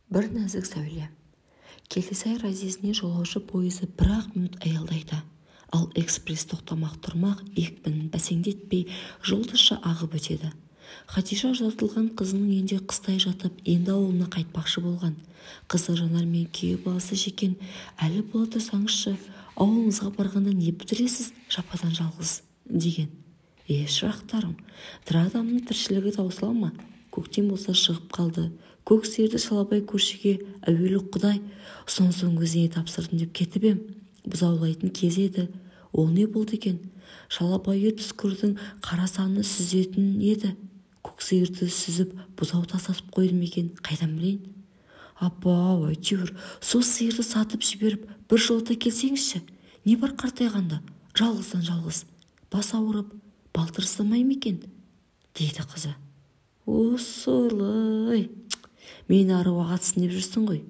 Бір нәзік сәуле. Келтесай разъезіне жолаушы пойызы бір-ақ минут аялдайды. Ал экспресс тоқтамақ тұрмақ, екпінін бәсеңдетпей, жұлдызша ағып өтеді. Хадиша ұзатылған қызының үйінде қыстай жатып, енді ауылына қайтпақшы болған. Қызы Жанар мен күйеу баласы Жекен: «Әлі бола тұрсаңызшы, ауылыңызға барғанда не бітіресіз жападан жалғыз?» – деген. «Е, шырақтарым, тірі адамның тіршілігі таусыла ма? Көктем болса шығып қалды. Көк сиырды Шалабай көршіге әуелі құдай, сонан соң өзіңе тапсырдым деп кетіп ем, бұзаулайтын кез еді. Ол не болды екен? Шалабайы түскірдің қара саны сүзетін еді. Көк сиырды сүзіп, бұзау тастатып қойдым екен, қайдан білейін? Апа-ау, әйтеуір сол сиырды сатып жіберіп, бір жолата келсеңізші. Не бар қартайғанда жалғыздан жалғыз, бас ауырып, балтыр ұстамай ма екен?» – дейді қызы. «О, сорлы, мені аруақ атсын деп жүрсің ғой.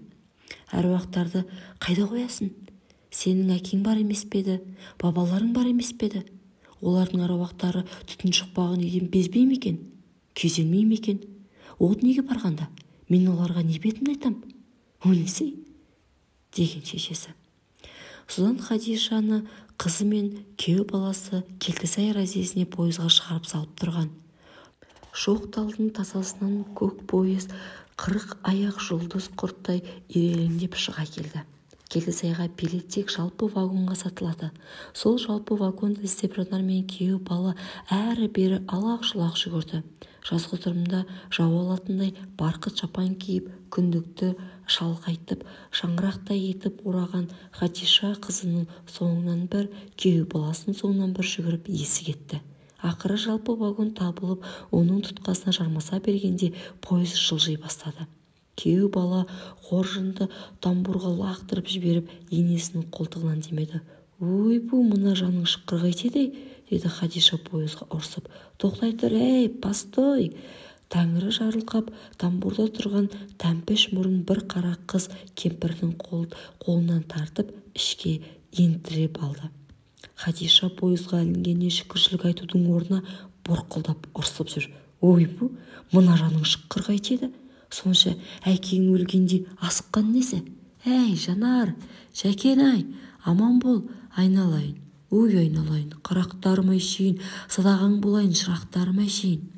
Әруақтарды қайда қоясың? Сенің әкең бар емес пе еді, бабаларың бар емес пе еді? Олардың аруақтары түтін шықпаған үйден безбей ме екен, күйзелмей ме екен? О дүниеге барғанда мен оларға не бетімді айтам? О несі?» – деген шешесі. Содан Хадишаны қызы мен күйеу баласы Келтесай разъезіне пойызға шығарып салып тұрған. Шоқ талдың тасасынан көк пойыз 40 аяқ жұлдыз құрттай ирелеңдеп шыға келді. Келтесайға билет тек жалпы вагонға сатылады. Сол жалпы вагонды іздеп Жанар мен күйеу бала әрі-бері алақ-жұлақ жүгірді. Жазғытұрымда жау алатындай барқыт шапан киіп, күндікті шалқайтып, шаңырақтай етіп ораған Хадиша қызының соңынан бір, күйеу баласының соңынан бір жүгіріп есі кетті. Ақыры жалпы вагон табылып, оның тұтқасына жармаса бергенде пойыз жылжи бастады. Күйеу бала қоржынды тамбурға лақтырып жіберіп, енесінің қолтығынан демеді. «Ойбу, мына жаның шыққыр қайтеді-ей!» – деді Хадиша пойызға ұрсып. «Тоқтай тұр, ей, постой!» Тәңірі жарылқап, тамбурда тұрған тәмпіш мұрын бір қара қыз кемпірдің қолынан тартып, ішке ентіреп алды. Хадиша пойызға ілінгеніне шүкіршілік айтудың орнына бұрқылдап ұрсып жүр. «Ойбу, мына жаның шыққыр қайтеді? Сонша әкең өлгенде асыққан несі? Әй, Жанар, Жәкен-ай, аман бол, айналайын. Өй, айналайын, қарақтарым әшейін, садағаң болайын, шырақтарым әшейін».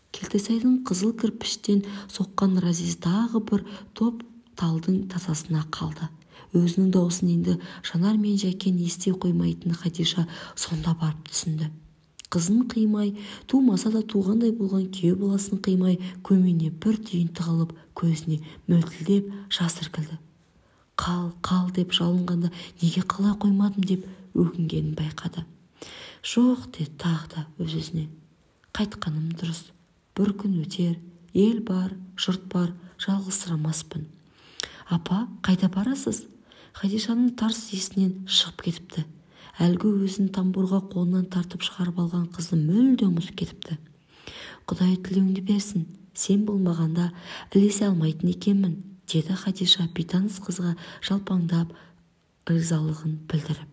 Келтесайдың қызыл кірпіштен соққан разъезі тағы бір топ талдың тасасына қалды. Өзінің даусын енді Жанар мен Жәкен ести қоймайтынын Хадиша сонда барып түсінді. Қызын қимай, тумаса да туғандай болған күйеу баласын қимай, көмейіне бір түйін тығылып, көзіне мөлтілдеп жас іркілді. Қал, қал деп жалынғанда неге қала қоймадым деп өкінгенін байқады. «Жоқ», – деді тағы да өз-өзіне. «Қайтқаным дұрыс. Бір күн өтер, ел бар, жұрт бар, жалғызсырамаспын». «Апа, қайда барасыз?» Хадишаның тарс есінен шығып кетіпті. Әлгі өзін тамбурға қолынан тартып шығарып алған қызды мүлде ұмытып кетіпті. «Құдай тілеуіңді берсін, сен болмағанда ілесе алмайтын екенмін», – деді Хадиша бейтаныс қызға жалпаңдап ризалығын білдіріп.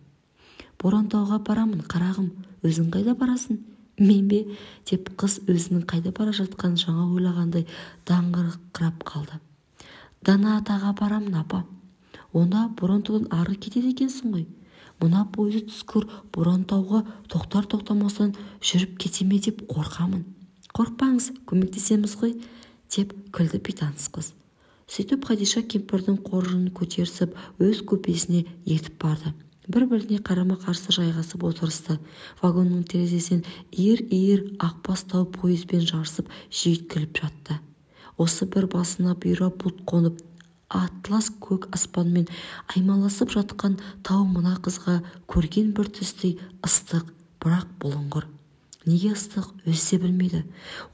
«Борантауға барамын, қарағым, өзің қайда барасың?» «Мен бе?» – деп қыз өзінің қайда бара жатқанын жаңа ойлағандай даңғыраңқырап қалды. «Дана атаға барамын, апа». «Онда Борантаудан ары кетеді екенсің ғой. Мына пойызы түскір Борантауға тоқтар-тоқтамастан жүріп кете ме деп қорқамын». «Қорықпаңыз, көмектесеміз ғой», – деп күлді бейтаныс қыз. Сөйтіп Хадиша кемпірдің қоржынын көтерісіп, өз купесіне ертіп барды. Бір-біріне қарама-қарсы жайғасып отырысты. Вагонның терезесінен иір-иір ақбас тау пойызбен жарысып жүйткіліп жатты. Осы бір басына бұйра бұлт қонып, атлас көк аспанмен аймаласып жатқан тау мына қызға көрген бір түстей ыстық, бірақ бұлыңғыр. Неге ыстық, өзі де білмейді.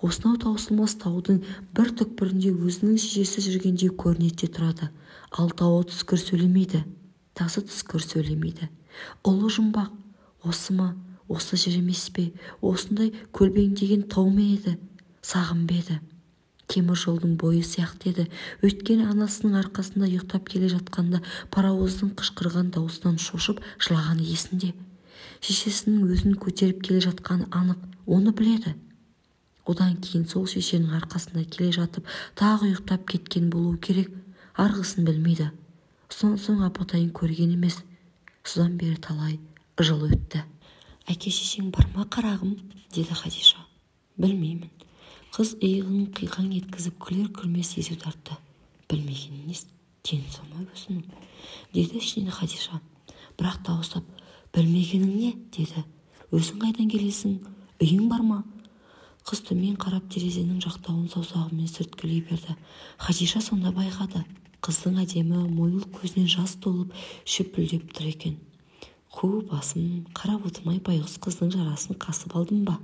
Осынау таусылмас таудың бір түкпірінде өзінің шешесі жүргендей көрінеді де тұрады. Ал тауы түскір сөйлемейді, тасы түскір сөйлемейді. Ұлы жұмбақ, осы ма, осы жер емес пе, осындай көлбеңдеген тау ма еді, сағым ба еді? Темір жолдың бойы сияқты еді. Өйткені анасының арқасында ұйықтап келе жатқанда паровоздың қышқырған дауысынан шошып жылағаны есінде. Шешесінің өзін көтеріп келе жатқаны анық, оны біледі. Одан кейін сол шешенің арқасында келе жатып тағы ұйықтап кеткен болуы керек. Арғысын білмейді. Сонан соң апатайын көрген емес. Содан бері талай жыл өтті. Әке-шешең бар ма, қарағым? Деді Хадиша. Білмеймін. Қыз иығын қиқаң еткізіп күлер-күлмес езу тартты. Білмегенің несі, дені сау ма өзінің? Деді ішінен Хадиша. Бірақ дауыстап, білмегенің не? Деді. Өзің қайдан келесің? Үйің бар ма? Қыз төмен қарап терезенің жақтауын саусағымен сүрткілей берді. Хадиша сонда байқады. Қыздың әдемі мойыл көзінен жас толып шүпілдеп тұр екен. Қу басым, қарап отырмай байғұс қыздың жарасын қасып алдым ба?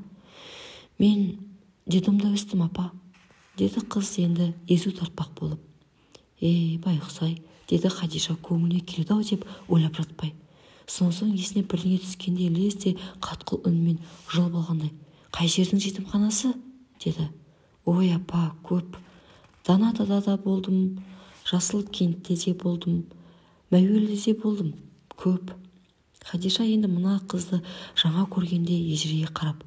Мен детдомда өстім, апа, деді қыз енді езу тартпақ болып. Ей, байғұс-ай, деді Хадиша көңіліне келеді-ау деп ойлап жатпай. Сонан соң есіне бірдеңе түскендей лезде қатқыл үнмен жұлып алғандай: Қай жердің жетімханасы? Деді. Ой, апа, көп. Данатада да болдым, Жасыл кентте де болдым, Мәуеліде де болдым, көп. Хадиша енді мына қызды жаңа көргенде ежірейе қарап,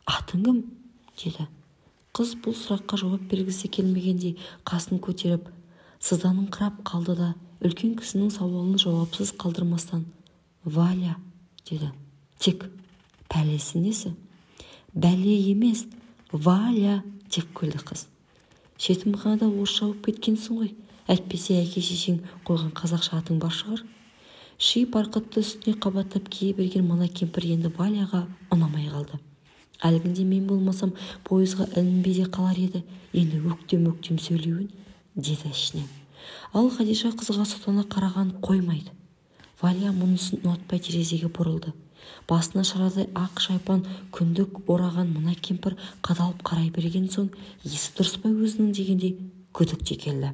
атың кім? Деді. Қыз бұл сұраққа жауап бергісі келмегендей қасын көтеріп, сызданыңқырап қалды да, үлкен кісінің сауалын жауапсыз қалдырмастан, Валя, деді. Тек пәлесі несі? Бәле емес, Валя, деп күлді қыз. Жетімханада орысша болып кеткенсің ғой, әйтпесе әке-шешең қойған қазақша атың бар шығар. Ши барқытты үстіне қабаттап кие берген мына кемпір енді Валяға ұнамай қалды. Әлгінде мен болмасам пойызға ілінбей де қалар еді, енді өктем-өктем сөйлеуін, деді ішінен. Ал Хадиша қызға сұқтана қараған қоймайды. Валя мұнысын ұнатпай терезеге бұрылды. Басына шарадай ақ шайпан күндік ораған мына кемпір қадалып қарай берген соң, есі дұрыс па өзінің дегендей күдік те келді.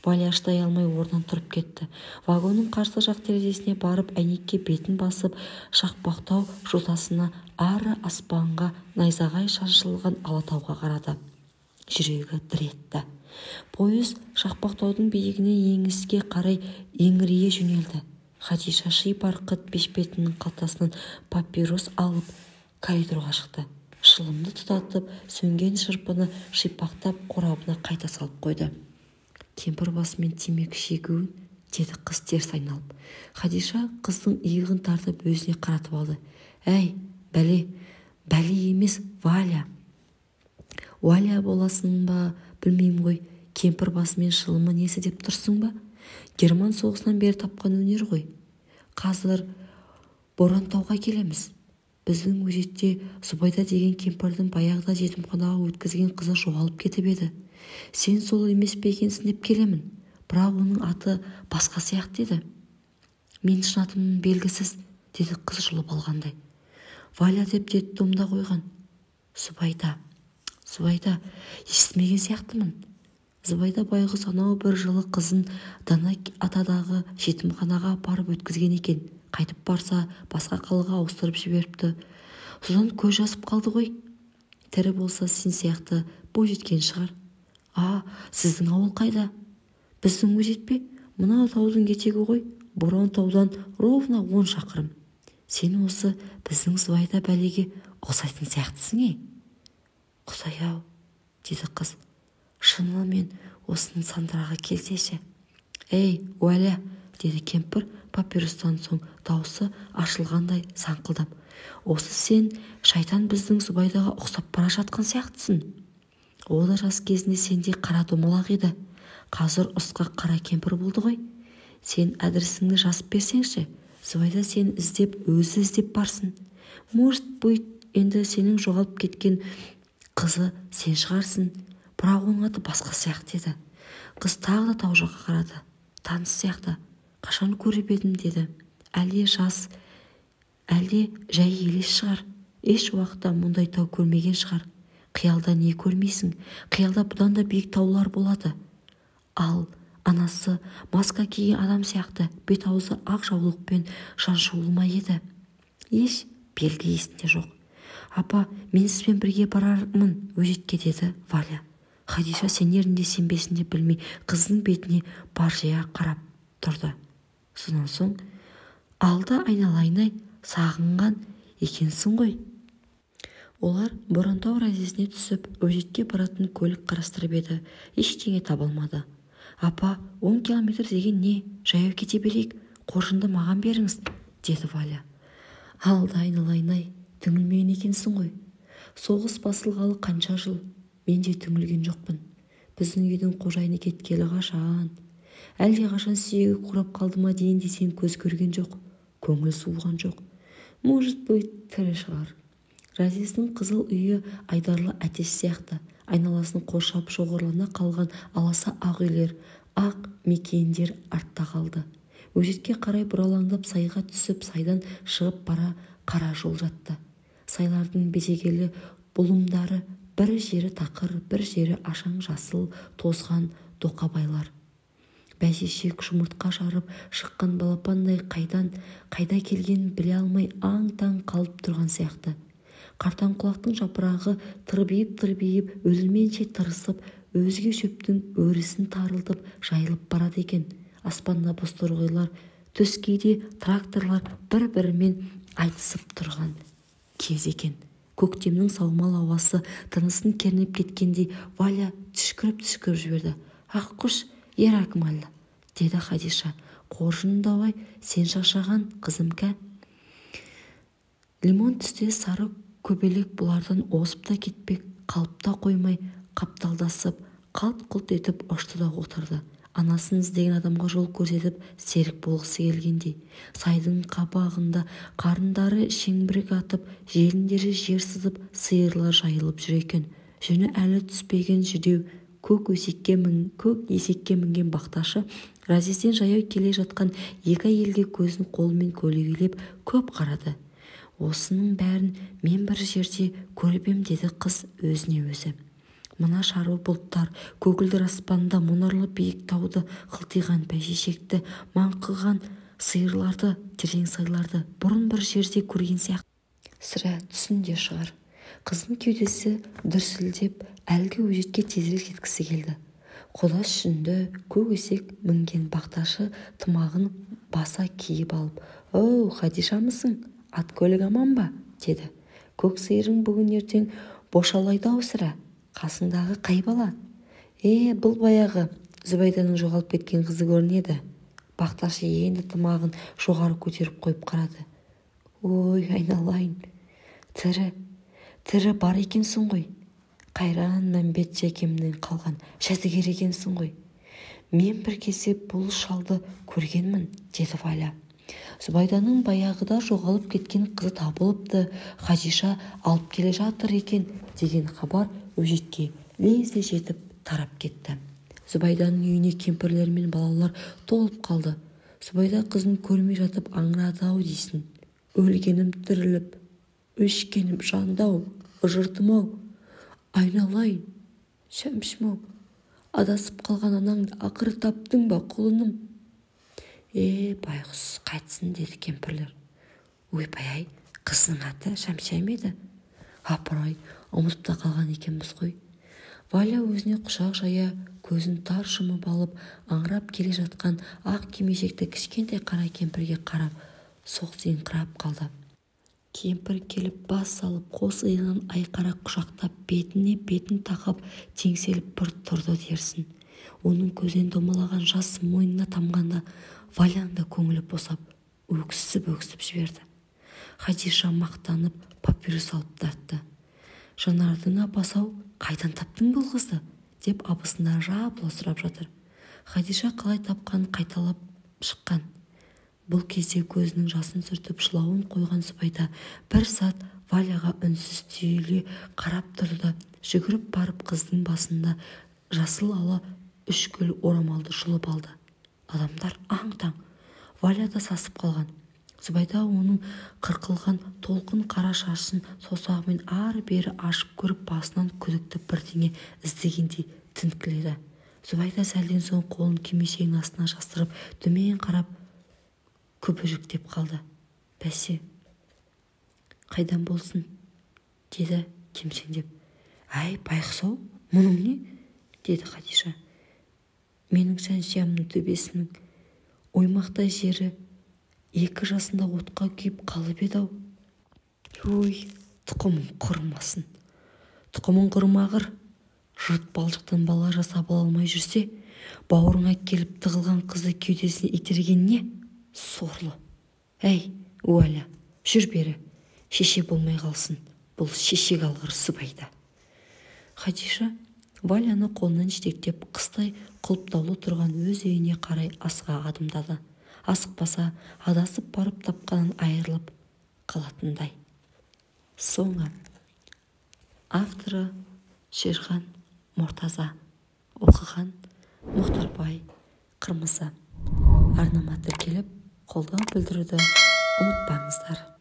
Валя шыдай алмай орнынан тұрып кетті. Вагонның қарсы жақ терезесіне барып, әйнекке бетін басып, шақпақтау жотасына ары аспанға найзағай шаншылған Алатауға қарады. Жүрегі дір етті. Пойыз Шақпақтаудың биігіне еңіске қарай еңірейе жөнелді. Хадиша ши барқыт бешпетінің қалтасынан папирос алып, коридорға шықты. Шылымды тұтатып, сөнген шырпыны шипақтап қорабына қайта салып қойды. Кемпір басымен темекі шегуін, деді қыз теріс айналып. Хадиша қыздың иығын тартып өзіне қаратып алды. Әй, бәле, бәле емес, Валя. Валя боласың ба, білмеймін ғой, кемпір басымен шылымы несі деп тұрсың ба? Герман соғысынан бері тапқан өнер ғой. Қазір Борантауға келеміз. Біздің өжетте Зұбайда деген кемпірдің баяғыда жетімханаға өткізген қызы жоғалып кетіп еді. Сен сол емес пе екенсің деп келемін. Бірақ оның аты басқа сияқты еді. Мен шын атым белгісіз, деді қыз жұлып алғандай. Валя деп детдомда қойған. Зұбайда, Зұбайда, естімеген сияқтымын. Зұбайда байғұс анау бір жылы қызын Дана атадағы жетімханаға апарып өткізген екен. Қайтып барса, басқа қалаға ауыстырып жіберіпті. Содан көз жазып қалды ғой. Тірі болса, сен сияқты бойжеткен шығар. А, сіздің ауыл қайда? Біздің өжет пе? Мына таудың етегі ғой. Борантаудан ровно 10 шақырым. Сен осы біздің Зұбайда бәлеге ұқсайтын сияқтысың, ей. Құдай-ау, деді қыз. Шынымен осының сандырағы келсеші. Ей, Уәля, деді кемпір папиростан соң даусы ашылғандай саңқылдап. Осы сен шайтан біздің Зұбайдаға ұқсап бара жатқан сияқтысың. О да жас кезінде сендей қара домалақ еді. Қазір ұсқақ қара кемпір болды ғой. Сен адресіңді жазып берсеңші, Зұбайда сені іздеп, өзі іздеп барсын. Может быть, енді сенің жоғалып кеткен қызы сен шығарсың. Бірақ оның аты басқа сияқты еді. Қыз тағы да тау жаққа қарады. Таныс сияқты. Қашан көріп едім, деді. Әлде жас, әлде жай елес шығар. Еш уақытта мұндай тау көрмеген шығар. Қиялда не көрмейсің? Қиялда бұдан да биік таулар болады. Ал анасы маска киген адам сияқты, бет аузы ақ жаулықпен шаншулы ма еді? Еш белгі есінде жоқ. Апа, мен сізбен бірге барармын өжетке, деді Валя. Хадиша сенерін де сенбесін де білмей қыздың бетіне баржия қарап тұрды. Сонан соң, алда айналайын-ай, сағынған екенсің ғой. Олар Борантау разъезіне түсіп, өжетке баратын көлік қарастырып еді, ештеңе таба алмады. Апа, 10 километр деген не, жаяу кете берейік, қоржынды маған беріңіз, деді Валя. Алда айналайын-ай, түңілмеген екенсің ғой. Соғыс басылғалы қанша жыл, мен де түңілген жоқпын. Біздің үйдің қожайыны кеткелі қашан. Әлде қашан сүйегі қурап қалды ма дейін десең, көз көрген жоқ, көңіл суыған жоқ. Может быть, тірі шығар. Разъездің қызыл үйі айдарлы әтеш сияқты. Айналасын қоршап шоғырлана қалған аласа ақ үйлер, ақ мекендер артта қалды. Өжетке қарай бұралаңдап сайға түсіп, сайдан шығып бара қара жол жатты. Сайлардың безегелі бұлымдары бір жері тақыр, бір жері ашаң жасыл, тозған доқабайлар. Бәйшешек жұмыртқа жарып шыққан балапандай қайдан, қайда келгенін біле алмай аң-таң қалып тұрған сияқты. Қартаңқұлақтың жапырағы тырбиып-тырбиып, өлерменше тырысып, өзге шөптің өрісін тарылтып жайылып барады екен. Аспанда бозторғайлар, төскейде тракторлар бір-бірімен айтысып тұрған кез екен. Көктемнің саумал ауасы тынысын кернеп кеткендей Валя түшкіріп-түшкіріп жіберді. Аққұш, ер Акмалла, деді Хадиша. Қоржынды ай, сен шаршаған, қызым кә. Лимон түсте сары көбелек бұлардан озып та кетпек, қалып та қоймай, қапталдасып, қалт-құлт етіп ұшты да отырды. Анасын іздеген адамға жол көрсетіп, серік болғысы келгендей. Сайдың қабағында қарындары шеңбірік атып, желіндері жер сызып, сиырлар жайылып жүр екен. Жүні әлі түспеген жүдеу көк есекке мінген бақташы разъезден жаяу келе жатқан екі әйелге көзін қолымен көлегейлеп көп қарады. Осының бәрін мен бір жерде көріп ем, деді қыз өзіне өзі. Мына шарбы бұлттар, көгілдір аспанда мұнарлы биік тауды, қылтиған бәйшешекті, маңқыған сиырларды, терең сайларды бұрын бір жерде көрген сияқты. Сірә, түсінде шығар. Қыздың кеудесі дүрсілдеп, әлгі өжетке тезірек жеткісі келді. Қолас жүнді көк есек мінген бақташы тымағын баса киіп алып, «Оу, Хадишамысың? Ат көлік аман ба?» деді. «Көк сиырың бүгін ертең бошалайды-ау сірә. Қасыңдағы қай бала?» Бұл баяғы Зүбайданың жоғалып кеткен қызы көрінеді. Бақташы енді тымағын жоғары көтеріп қойып қарады. Ой, айналайын, тірі бар екенсің ғой. Қайран Мәмбет жәкемнен қалған жәдігер екенсің ғой. Мен бір кезде бұл шалды көргенмін, деді Валя. Зүбайданың баяғыда жоғалып кеткен қызы табылыпты, Хадиша алып келе жатыр екен деген хабар өжетке лезде жетіп тарап кетті. Зүбайданың үйіне кемпірлер мен балалар толып қалды. Зүбайда қызын көрмей жатып аңырады-ау дейсің. Өлгенім тіріліп, өшкенім жанды-ау, жұртым-ау, айналайын, шәмшім-ау, адасып қалған анаңды ақыры таптың ба, құлыным? Байғұс, қайтсын, деді кемпірлер. Ойбай-ай, қызының аты Шәмшия ме еді? Апырай, ұмытып та қалған екенбіз ғой. Валя өзіне құшақ жая, көзін тар жұмып алып, аңырап келе жатқан ақ кимешекті кішкентай қара кемпірге қарап, соқсиыңқырап қалды. Кемпір келіп бас салып, қос иығынан айқара құшақтап, бетіне бетін тақап, теңселіп бір тұрды дерсін. Оның көзінен домалаған жас мойнына тамғанда Валяның да көңілі босап, өксіп-өксіп жіберді. Хадиша мақтанып папирос алып тартты. Жанардың апасы-ау, қайдан таптың бұл қызды? Деп абысындары жабыла сұрап жатыр. Хадиша қалай тапқанын қайталап шыққан. Бұл кезде көзінің жасын сүртіп, жылауын қойған Зүбайда бір сәт Валяға үнсіз түйіле қарап тұрды да, жүгіріп барып қыздың басында жасыл ала үшкіл орамалды жұлып алды. Адамдар аң-таң. Валя да сасып қалған. Зүбайда оның қырқылған толқын қара шашын саусағымен ары-бері ашып көріп, басынан күдікті бірдеңе іздегендей тінткіледі. Зүбайда сәлден соң қолын кимешегінің астына жасырып, төмен қарап күбіжіктеп қалды. Бәсе, қайдан болсын, деді кемсеңдеп. Әй, байғұс-ау, мұның не? Деді Хадиша. Менің Шәмшиямның төбесінің оймақтай жері 2 жасында отқа күйіп қалып еді-ау. Ой, тұқымың құрымасын. Тұқымың құрымағыр. Жұрт балшықтан бала жасап ала алмай жүрсе, Бауырыңа келіп тығылған қызды кеудесіне итерген не? Сорлы. Әй, Уәля, жүр бері. Шеше болмай қалсын. Бұл шешек алғыр Сүбайда. Хадиша Валяны қолынан жетектеп, қыстай құлыптаулы тұрған өз үйіне қарай асыға адымдады. Асықпаса, адасып барып тапқанын айырылып қалатындай. Соңы. Авторы Шерхан Мұртаза. Оқыған Мұхтарбай Қырмызы. Арнама тіркеліп, қолдау білдіруді ұмытпаңыздар.